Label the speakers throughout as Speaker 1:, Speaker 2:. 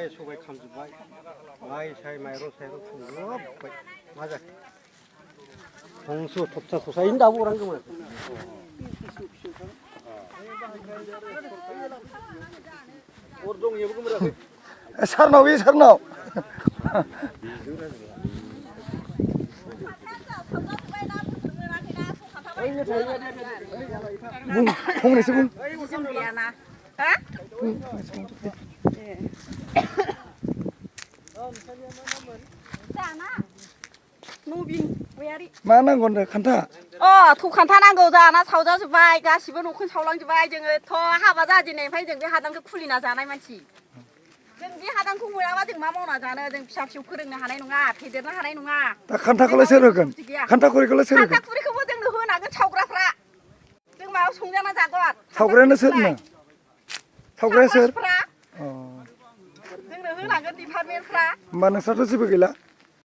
Speaker 1: सबाय खामजोबबाय माइ साय माइरं साइरं संजोबबाय मा जाखो हंसु थबसा थबसायैनो दाबो अरानो गोमोराखै अर दं बेबो गोमोराखै सारनाव बे सारनाव बुं फंनैसो बुं मा नांगौ होनदों खान्था
Speaker 2: थौ खान्था नांगौ जाना सावजाजोब्बाय गासिबो न'खौनो सावलांजोब्बाय जोङो हाबा जाजेननायनिफ्राय जों बे हादानखौ खुलिना जानाय मानसि जों बे हादानखौ मोनाबा जों मा मावना जानो जों फिसा फिसौ फोरोंनो हानाय नङा फेदेरनो हानाय नङा
Speaker 1: दा खान्थाखौलाय सोर होगोन खान्था खुरैखौलाय सोर होगोन
Speaker 2: खान्था खुरैखौबो जोंनो होनांगोन सावग्राफ्रा जों माबा संजाना जागोन
Speaker 1: सावग्रायानो सोरनो सावग्राया सोर
Speaker 2: जोंनो होनांगोन डिपार्टमेन्टफ्रा
Speaker 1: होमबा नोंस्राथ' जेबो गैला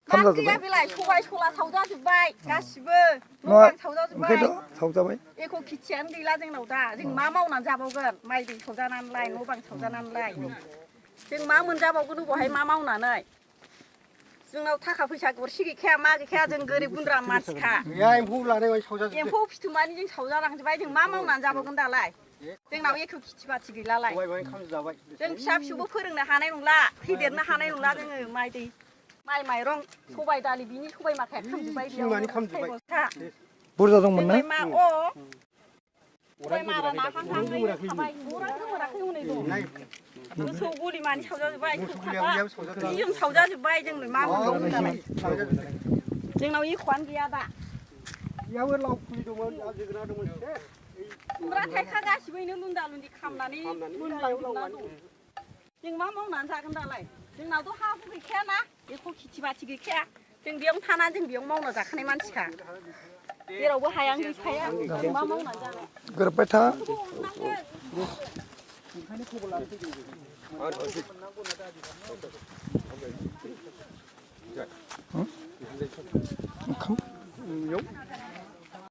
Speaker 2: खामजाजोब्बाय बेलाय सबाय सला सावजाजोब्बाय गासिबो न' सावजाजोब्बाय
Speaker 1: ओंखायनोथ' सावजाबाय
Speaker 2: एख' खेथियानो गैला जोंनाव दा जों मा मावनानै जाबावगोन माइ दै सावजानानैलाय न' बां सावजानानैलाय जों मा मोनजाबावगोन बहाय मा मावनानै जोंनाव थाखा फैसा गरसे गैखाया मा गैखाया जों गोरिब गुन्द्रा मानसिखा एम्फौ फिथोमानि जों सावजालांजोब्बाय जों मा मावनानै जाबावगोन दालाय जोंनाव एख' खेथि बाथि गैलालाय जों फिसा फिसौबो फोरोंनो हानाय नंला फेदेरनो हानाय नंला जोङो माइ माइरं सबाय दालि बिनि सबाय माखाया खामजोब्बाय
Speaker 1: बुरजा दंमोन ना
Speaker 2: सबाय मारा नाखांखांनाय थाबाय अरानो गोमोराखै हनै दं मोसौ गलिमानि सावजाजोब्बाय जों सावजाजोब्बाय जोंनो मा मोनबावगोन दालाय जोंनाव एख'आनो गैया दा
Speaker 1: बेयावबो लाव फुलि दंमोन जोगोनार दंमोन
Speaker 2: खुमब्रा थाइखा गासिबोनो लुन्दा लुन्दि खामनानै मोनलांजोबना दं जों मा मावनानै जागोन दालाय जोंनावथ' हा हु गैखायाना एख' खेथि बाथि गैखाया जों बेयावनो थाना जों बेयाव मावना जाखानाय मानसिखा जेरावबो हायानो गैखाया जों मा मावनानै जानो
Speaker 1: गोरोबबाय था ओंखाम